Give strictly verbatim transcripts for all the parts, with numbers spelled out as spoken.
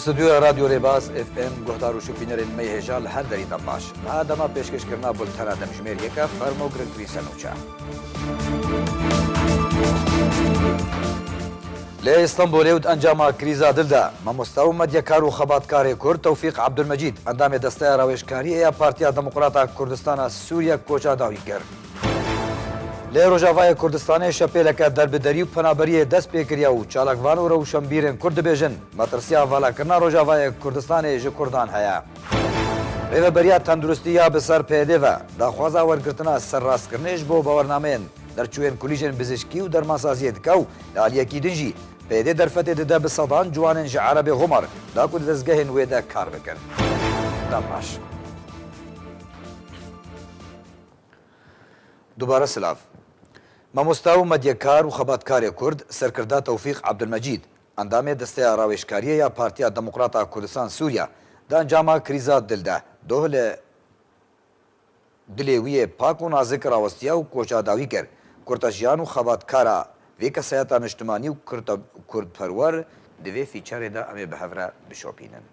Stûdyoya Radyo Rêbaz F M guhdar û şopînerên me yê hêja li her derî dem baş. Niha dema pêşkêşkirina bultena demjimêriyeke fermo girêdayî ser nûçe. Lê Îstanbulê û di encama krîza dil de, mamosta û medyakar û xebatkarê Kurd Tewfîq Abdulmecîd, endamê Desteya Rawêjkariyê ya Partiya Demokrata Kurdistana Sûriye koça dawî kir. Lê Rojavayê Kurdistanê şepêleke derbiderî û penaberiyê dest pê kiriye û çalakvan û rewşenbîrên Kurd dibêjin, metirsiya valakirina Rojavayê Kurdistanê ji Kurdan heye. Rêveberiya Tenduristî ya bi ser P Y D ve daxwaza wergirtina serrastkirinê ji bo bawernameyên derçûyên kolîjên bizişkî û dermansaziyê dike û li aliyekî din jî P Y D derfetê dide bi sedan ciwanên ji Erebê Homar da ku di dezgehên wê de kar bikin. Dem baş. Dubare silav. Mamosta û medyekar û xebatkarê Kurd, serkirda Tewfîq Abdulmecîd, endamê Desteya Rawêjkariyê ya Partiya Demokrata Kurdistan Sûriye, di encama krîza dil de, doh li dilê wî yê pak û nazik rawestiya û koça dawî kir. Kurta jiyan û xebatkara vê kesayeta niştimanî û kurta-, kurdperwer di vê fîçerê de em ê bi hev re bişopînin.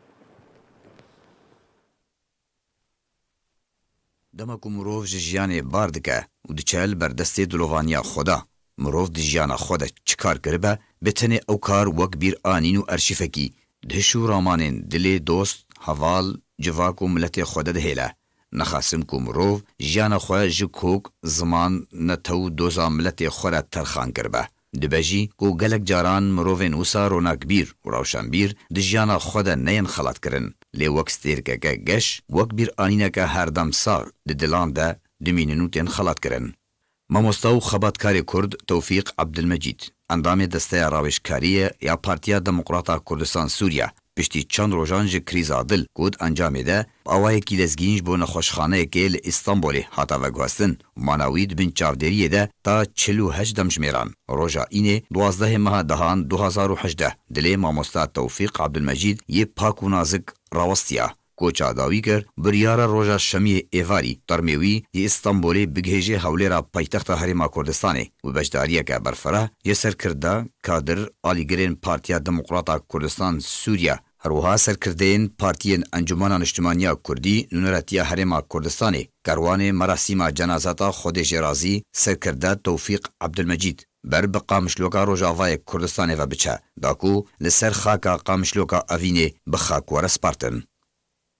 Dema ku mirov ji jiyanê bar dike û diçe li ber destê dilovaniya xwe de, mirov di jiyana xwe de çi kar kiribe, bi tenê ew kar wek bîr anîn û erşîfekî di hiş û ramanên dilê dost, heval, civak û miletê xwe de dihêle. Nexasim ku mirov jiyana xwe ji kok, ziman, netew û doza miletê xwe re terxan kiribe. Dibe jî ku gelek caran mirovên wisa ronakbîr û rewşenbîr di jiyana xwe de neyên xelatkirin, lê wek stêrkeke geş, wek bîranîneke herdem sax di dilan de dimînin û tên xelatkirin. Mamosta û xebatkarê Kurd Tewfîq Abdulmecîd, endamê Desteya Rawêjkariyê ya Partiya Demokrata Kurdistan Sûriye, piştî çend rojan ji krîza dil ku di encamê de bi awayekî lezgîn ji bo nexweşxaneyekê li Îstanbolê hate veguhestin û mana wî di bin çavdêriyê de ta çil û heşt demjimêran, roja Înê duwazdehê meha dehan du hazar û hejdeh, dilê mamosta Tewfîq Abdulmecîd yê pak û nazik rawestiya. Koça dawî kir, biryara roja şemiyê êvarî termê wî yê Îstanbolê bigihêje hewlêra paytexta Herêma Kurdistanê û beşdariyeke berfireh yê serkirda, kadir, alîgirên Partiya Demokrata Kurdistan Sûriye, her wiha serkirdeyên partiyên Encûmena Niştimaniya Kurdî, Nûneretiya Herêma Kurdistanê, kerwanê merasîma cenazeta Xwedê jê razî serkirda Tewfîq Abdulmecîd, ber bi Qamişloka Rojavayê Kurdistanê ve biçe, da ku li ser xaka Qamişloka Evînê bi xak were spartin.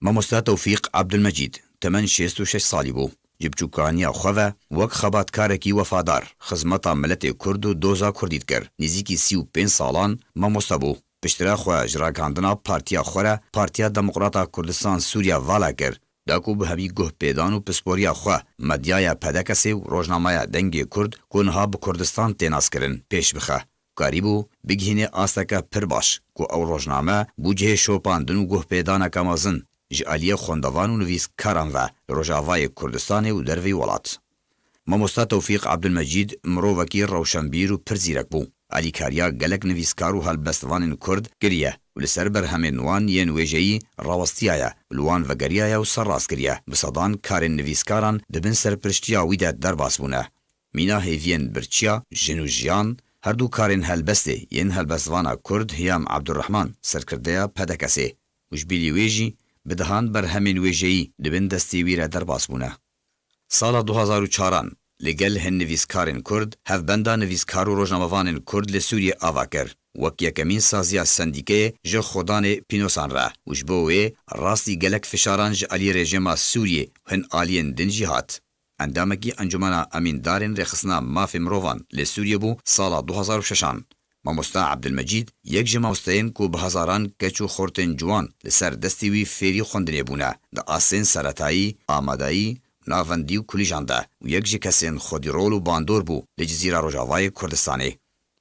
Mamosta Tewfîq Abdulmecîd temen şêst û şeş salî bû. Ji biçûkaniya xwe ve wek xebatkarekî wefadar xizmeta miletê Kurd û doza Kurdî dikir. Nêzîkî sî û pênc salan mamoste bû. Piştre xwe ji ragihandina partiya xwe re Partiya Demokrata Kurdistan Sûriye vala kir, da ku bi hemî guhpêdan û pisporiya xwe medyaya P D K S'ê û rojnameya Dengê Kurd ku niha bi Kurdistan tê naskirin pêş bixe. Karîbû bigihîne asteke pir baş ku ew rojname bû cihê şopandin û guhpêdaneke mezin ji aliyê xwendevan û nivîskaran ve li Rojavayê Kurdistanê û derveyî welat. Mamosta Tewfîq Abdulmecîd mirovekî rewşenbîr û pir zîrek bû. Alîkariya gelek nivîskar û helbestvanên Kurd kiriye û li ser berhemên wan yên wêjeyî rawestiyaye, li wan vegeriyaye û serrast kiriye. Bi sedan karên nivîskaran di bin serpiriştiya wî de derbas bûne. Mîna hêviyên birçiya, jin û jiyan, her du karên helbestê yên helbestvana Kurd Hiyam Abdurrahman, serkirdeya P D K S'ê, û ji bilî wê jî bi dehan berhemên wêjeyî di bin destê wî re derbas bûne. Sala du hazar û çaran li gel hin nivîskarên Kurd hevbenda nivîskar û rojnamevanên Kurd li Sûriyê ava kir. Wek yekemîn saziya sendîkeyê ji xwedanê pînosan re û ji bo wê rastî gelek fişaran ji alî rejîma Sûriyê û hin aliyên din jî hat. Endamekî Encûmena Emîndarên Rêxistina Mafê Mirovan li Sûriyê bû sala du hazar û şeşan. Mamosta Ebdilmecîd yek ji mamosteyên ku bi hezaran keç û xortên ciwan li ser destê wî fêrî xwendinê bûne, di astên seretayî, amadayî, navendî û kulîjan de û yek ji kesên xwedî rol û bandor bû li Cizîra Rojavayê Kurdistanê.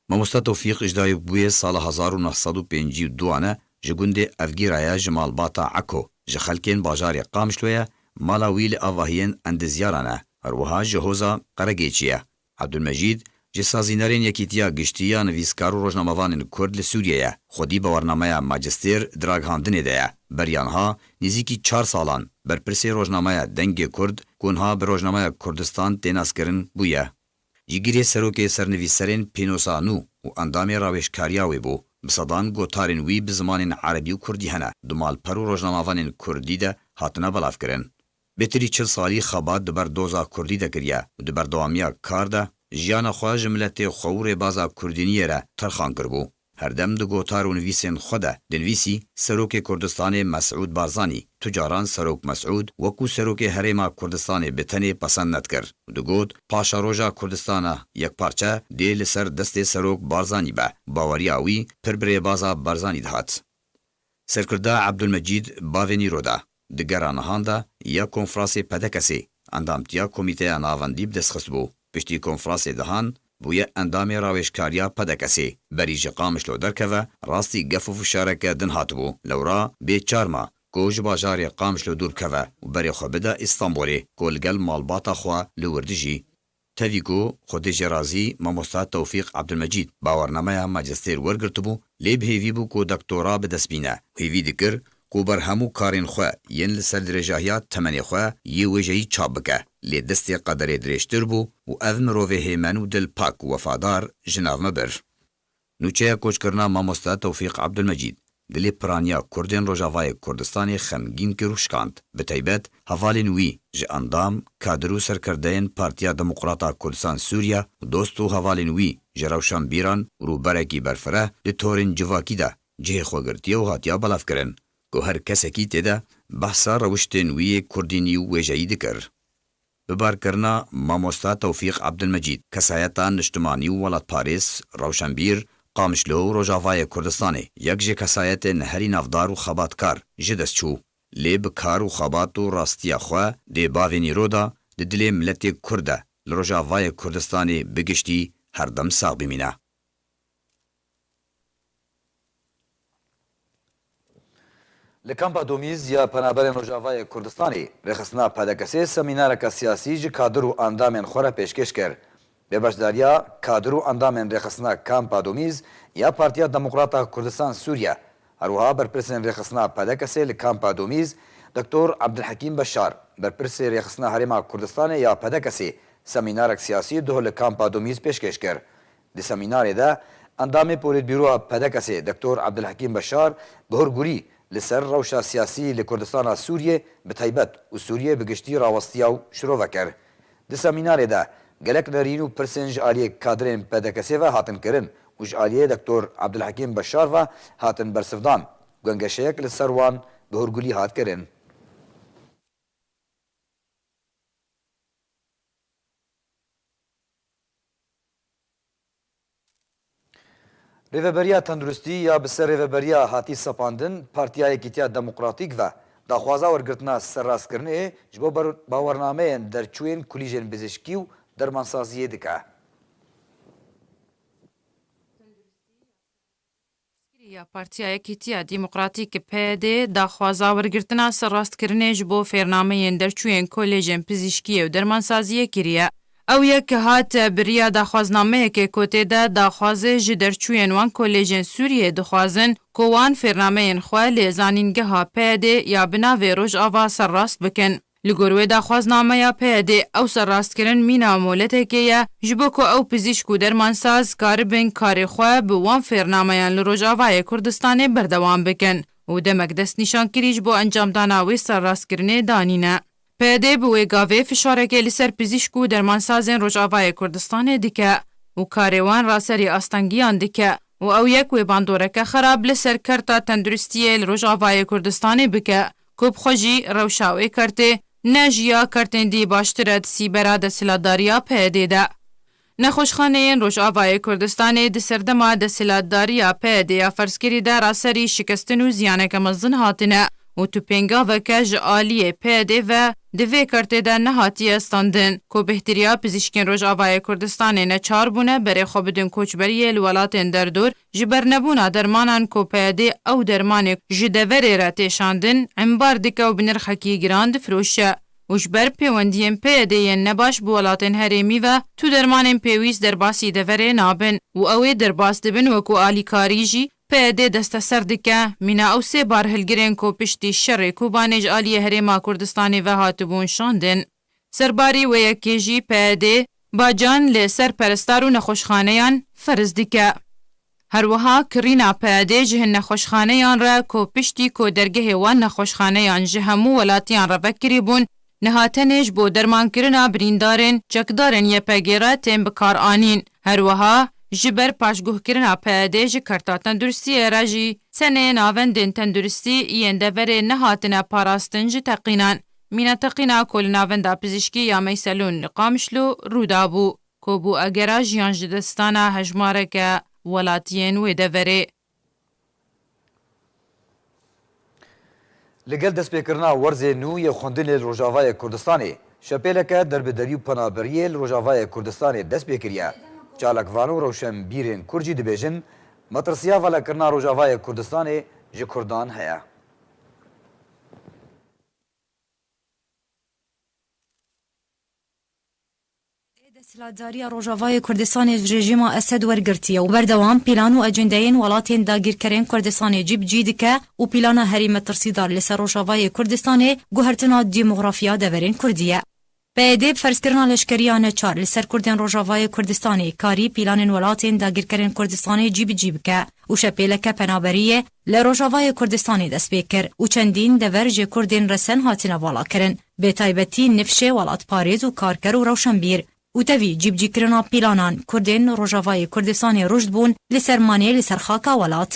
Mamosta Tewfîq ji dayikbûyê sala hezar û neh sed û pêncî û du ane ji gundê Evgîra ye, ji malbata Eko, ji xelkên bajarê Qamişlo ye, mala wî li avahiyên Endizyaran e, her wiha ji hoza Qeregêçî ye. Ebdulmecîd ji sazînerên Yekîtiya Giştî ya Nivîskar û Rojnamevanên Kurd li Sûriyê ye. Xwedî bawernameya majistêr di ragihandinê de ye. Beriya niha nêzîkî çar salan berpirsê rojnameya Dengê Kurd ku niha bi Rojnameya Kurdistan tê naskirin bûye. Cîgirê serokê sernivîserên Pînosa Nû û endamê rawêjkariya wê bû. Bi sedan gotarên wî bi zimanên erebî û kurdî hene, di malper û rojnamevanên kurdî de hatine belavkirin. Bêtirî çil salî xebat di ber doza kurdî de kiriye û di berdewamiya kar de jiyana xwe ji miletê xwe û rêbaza kurdîniyê re terxan kiribû. Herdem di gotar û nivîsên xwe de dinivîsî, Serokê Kurdistanê Mesûd Barzanî, tu caran Serok Mesûd wekû Serokê Herêma Kurdistanê bi tenê pesend nedikir û digot, paşeroja Kurdistana yekparçe dê li ser destê Serok Barzanî be. Baweriya wî pir bi rêbaza Barzanî dihat. Serkirda Ebdulmecîd bavê Nîro de, di gera nihan de ya konfrasê P D K S'ê endamtiya Komîteya Navendî bi dest xistibû. Piştî konfrasê dihan bûye endamê rawêjkariya P D K S'ê. Berî ji Qamişlo derkeve, rastî gef û fişareke din hatibû. Lewra bê çar ma ku ji bajarê Qamişlo dûr bikeve û berê xwe bide Îstanbulê, ku li gel malbata xwe li wir dijî. Tevî ku Xwedê jê razî, mamosta Tewfîq Ebdulmecîd bawernameya majistêr wergirtibû, lê bi hêvî bû ku doktora bi dest bîne. Hêvî dikir ku ber hemû karên xwe yên li ser dirêjahiya temenê xwe yê wêjeyî çap bike. Lê destê qederê dirêjtir bû û ev mirovê hêmen û dilpak û wefadar ji nav me bir. Nûçeya koçkirina mamoste Tewfîq Ebdulmecîd dilê piraniya Kurdên Rojavayê Kurdistanê xemgîn kir û şikand. Bi taybet hevalên wî ji endam, kadir û serkirdeyên Partiya Demokrata Kurdistan Sûriye û dost û hevalên wî ji rewşenbîran û rûberekî berfireh di torên civakî de cihê xwe girtiye û hatiye belavkirin, ku her kesekî tê de behsa rewiştên wî yê kurdînî û wêjeyî dikir. Bi barkirina mamosta Tewfîq Ebdulmecîd, kesayeta niştimanî û welatparêz, rewşenbîr, Qamişlo û Rojavayê Kurdistanê, yek ji kesayetên herî navdar û xebatkar ji dest çû. Lê bi kar û xebat û rastiya xwe dê bavê Nîro de di dilê miletê Kurd de li Rojavayê Kurdistanê bi giştî herdem sax bimîne. Li Kampa Domîz ya Penaberên Rojavayê Kurdistanê, rêxistina P D K S'ê semînareke siyasî ji kadir û endamên xwe re pêşkêş kir. Bi beşdariya kadir û endamên rêxistina Kampa Domîz ya Partiya Demokrata Kurdistan Sûriye, her wiha berpirsên rêxistina P D K S'ê li Kampa Domîz, Doktor Abdulhekîm Beşar, berpirsê rêxistina Herêma Kurdistanê ya P D K S'ê, semînarek siyasî duh li Kampa Domîz pêşkêş kir. Di semînarê de endamê Polîtbîroya P D K S'ê Doktor Abdulhekîm Beşar bi hurgurî li ser rewşa siyasî li Kurdistana Sûriyê bi taybet û Sûriyê bi giştî rawestiya û şirove kir. Di semînarê de gelek nerîn û pirsên ji aliyê kadrên P D K S'ê ve hatin kirin û ji aliyê Doktor Abdulhekîm Beşar ve hatin bersivdan. Gengeşeyek li ser wan bi hurgulî hat kirin. Rêveberiya Tenduristî ya bi ser Rêveberiya hatî sepandin, Partiya Yekîtiya Demokratîk ve daxwaza wergirtina serrastkirinê ji bo ber-, bawernameyên derçûyên kulîjên pizîşkî û dermansaziyê dike. Ya Partiya Yekîtiya Demokratîk, P Y D, daxwaza wergirtina serrastkirinê ji bo fêrnameyên derçûyên kolêjên pizîşkiyê û dermansaziyê kiriye. Ew yek hat bi riya daxwaznameyekê ku tê de daxwazê ji derçûyên wan kolêjên Sûriyê dixwazin ku wan fêrnameyên xwe li zanîngeha P Y D ya bi navê Rojava serrast bikin. Li gor wê daxwaznameya P Y D ew serrastkirin mîna moletekê ye, ji bo ku ew pizîşk û dermansaz karibin karê xwe bi wan fêrnameyan li Rojavayê Kurdistanê berdewam bikin û demek destnîşankirî ji bo encamdana wê serrastkirinê danîne. P Y D bi wê gavê fişarekê li ser pizîşk û dermansazên Rojavayê Kurdistanê dike û karê wan raserî astengiyan dike û ew yek wê bandoreke xerab li ser kerta tenduristiyê li Rojavayê Kurdistanê bike, ku bi xwe jî rewşa wê kertê ne ji ya kertên dî baştir e di sîbera desthilatdariya P Y D de. Nexweşxaneyên Rojavayê Kurdistanê di serdema desthilatdariya P Y D ya ferzkirî de raserî şikestin û ziyaneke mezin hatine û tu pêngaveke ji aliyê P Y D ve di vê kertê de nehatiye standin, ku bêhtiriya pizîşkên Rojavayê Kurdistanê neçar bûne berê xwe bidin koçberiyê li welatên derdor, ji ber nebûna dermanan ku P Y D ew dermanê ji deverê re tê şandin, embar dike û bi nirxekî giran difiroşe û ji ber pêwendiyên P Y D yên nebaş bi welatên herêmî ve tu dermanên pêwîst derbasî deverê nabin û ew ê derbas dibin, wekû alîkarî jî P Y D desteser dike. Mîna ew sê barhilgirên ku piştî şerê Kobanê ji aliyê Herêma Kurdistanê ve hatibûn şandin. Serbarî wê yekê jî P Y D bacan li ser perestar û nexweşxaneyan ferz dike. Her wiha kirîna P Y D ji hin nexweşxaneyan re ku piştî ku dergehê wan nexweşxaneyan ji hemû welatiyan re vekirî bûn, niha tenê ji bo dermankirina birîndarên çekdarên Y P G re tên bikaranîn. Her wiha ji ber paşguhkirina P Y D ji Kerta Tenduristiyê re jî çendê navendên tenduristî yên deverê nehatine parastin ji teqînan. Mîna teqîna ku li Navenda Pizîşkî ya Meyselûn li Qamişlo rû dabû, ku bû egera jiyan ji destdana hejmareke welatiyên wê deverê. Li gel destpêkirina werzê nû yê xwendinê li Rojavayê Kurdistanê, şepêleke derbiderî û penaberiyê li Rojavayê Kurdistanê dest pê kiriye. Çalakvan û rewşenbîrên Kurd jî dibêjin, metirsiya valakirina Rojavayê Kurdistanê ji Kurdan heye. Desthilatdariya Rojavayê Kurdistanê ji rejîma Esed wergirtiye û berdewam plan û ecendeyên welatên dagîrkerên Kurdistanê cî bi cî dike û plana herî metirsîdar li ser Rojavayê Kurdistanê guhertina demografiya deverên Kurdî ye. P Y D bi ferzkirina leşkeriya neçar li ser Kurdên Rojavayê Kurdistanê karî planên welatên dagîrkerên Kurdistanê cî bi cî bike û şepêleke penaberiyê li Rojavayê Kurdistanê dest pê kir û çendîn dever ji Kurdên resen hatine valakirin, bi taybetî nifşê welatparêz û karker û rewşenbîr û tevî cîbicîkirina planan Kurdên Rojavayê Kurdistanê rûşt bûn li ser manê li ser xaka welat.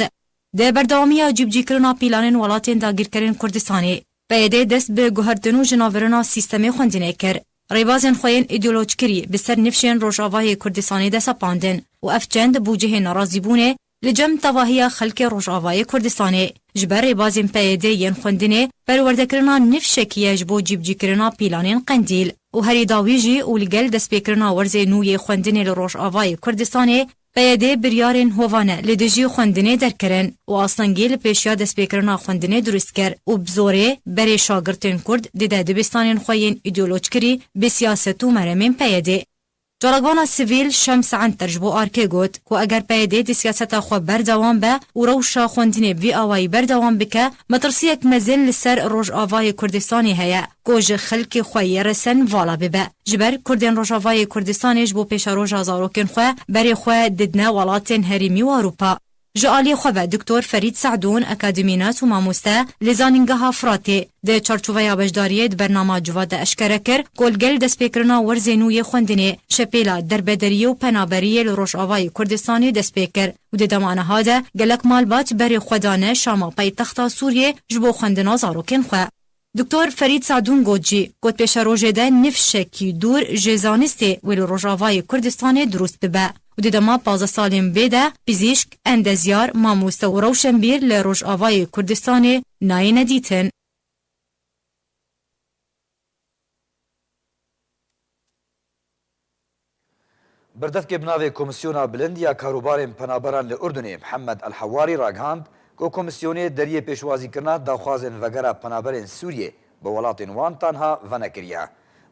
Di berdewamiya cîbicîkirina planên welatên dagîrkerên Kurdistanê, P Y D dest bi guhertin û jinavêrina sîstemê xwendinê kir. Rêbazên xwe yên îdeolojkirî bi ser nifşên Rojavayê Kurdistanê de sepandin û ev çend bû cihê nerazîbûnê li cem tevahiya xelkê Rojavayê Kurdistanê. Ji ber rêbazên P Y D yên xwendinê, perwerdekirina nifşekî ye ji bo cîbicîkirina planên Qendîl û herî dawî jî û li gel destpêkirina werzê nû yê xwendinê li Rojavayê Kurdistanê, P Y D biryarên hovane li dijî xwendinê derkirin û astengî li pêşiya destpêkirina xwendinê dirust kir û bi zorê berê şagirtên Kurd dide dibistanên xwe yên îdeolojkirî bi siyaset û meremên P Y D. Çalakvana sivîl Şems Enter ji bo Arkê got ku eger P Y D di siyaseta xwe berdewam be û rewşa xwendinê bi vî awayî berdewam bike, metirsiyek mezin li ser Rojavayê Kurdistanê heye ku ji xelkê xwe yê resen vala bibe. Ji ber Kurdên Rojavayê Kurdistanê ji bo pêşeroja zarokên xwe berê xwe didine welatên herêmî û Ewropa. Ji aliyê xwe ve Doktor Ferîd Se'dûn, akademînas û mamoste li Zanîngeha Firatê, di çarçoveya beşdariyê di bernama Civat de eşkere kir ku li gel destpêkirina werzê nû yê xwendinê, şepêla derbederiyê û penaberiyê li Rojavayê Kurdistanê dest pê kir û di dema niha de gelek malbat berê xwe dane Şama, paytexta Sûriyê, ji bo xwendina zarokên xwe. Doktor Ferîd Sadûn got jî, got pêşerojê de nifşekî dûr ji zanistê wê li Rojavayê Kurdistanê dirust bibe û di dema pazdeh salên bê de pizîşk, endezyar, mamoste û rewşenbîr li Rojavayê Kurdistanê nayêne dîtin. Berdevkê bi navê Komîsyona Bilind ya Karûbarên Penaberan li Urdunê, Mihemed El Hewarî, ragihand ku komîsyonê deriyê pêşwazîkirina daxwazên vegera penaberên Sûriyê bi welatên wan tanha venekiriye.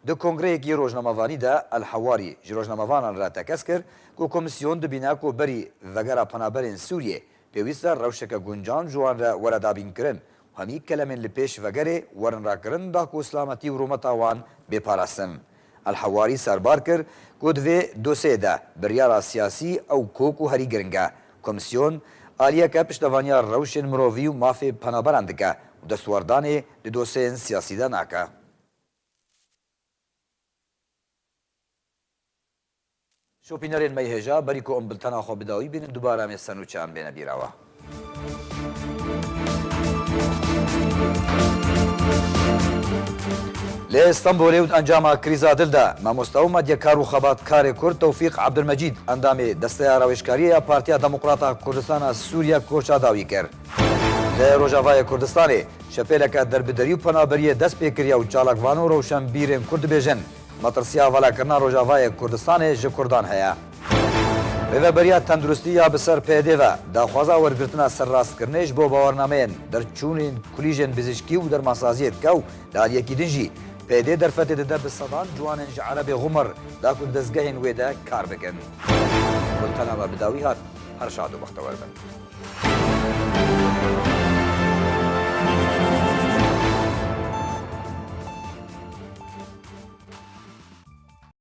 Di kongreyekî rojnamevanî de El Hewarî ji rojnamevanan re tekez kir ku komîsyon dibîne ku berî vegera penaberên Sûriyê pêwîst e rewşeke guncan ji wan re were dabînkirin û hemî kelemên li pêş vegerê werin rakirin da ku silametî û rûmeta wan bê parastin. El Hewarî serbar kir ku di vê dosyeyê de biryara siyasî ew kok û herî giring e. Komîsyon aliyeke piştevaniya rewşên mirovî û mafê penaberan dike û destwerdanê di dosyeyên siyasî de nake. Şopînerên me yê hêja, berî ku em biltena xwe bi dawî bînin, dubare em ê ser nûçeyan bêne bîra we. Li Stenbolê û di encama krîza dil de, mamoste û medyekar û xebatkarê Kurd Tewfîq Abdulmecîd, endamê Desteya Rawêjkariyê ya Partiya Demokrata Kurdistana Sûriye, koça dawî kir. Li Rojavayê Kurdistanê, şepêleke derbiderî û penaberiyê dest pê kiriye û çalakvan û rewşenbîrên Kurd dibêjin, metirsiya valakirina Rojavayê Kurdistanê ji Kurdan heye. Rêveberiya Tenduristî ya bi ser P Y D ve daxwaza wergirtina serrastkirinê ji bo bawernameyên derçûnên kulîjên bizîşkî û dermansaziyê dike û di aliyekî din jî P Y D derfetê dide bi sedan ciwanên ji Erebê Xumir da ku di dezgehên wê de kar bikin. Bultena me bi dawî hat. Her şad û bextewer bin.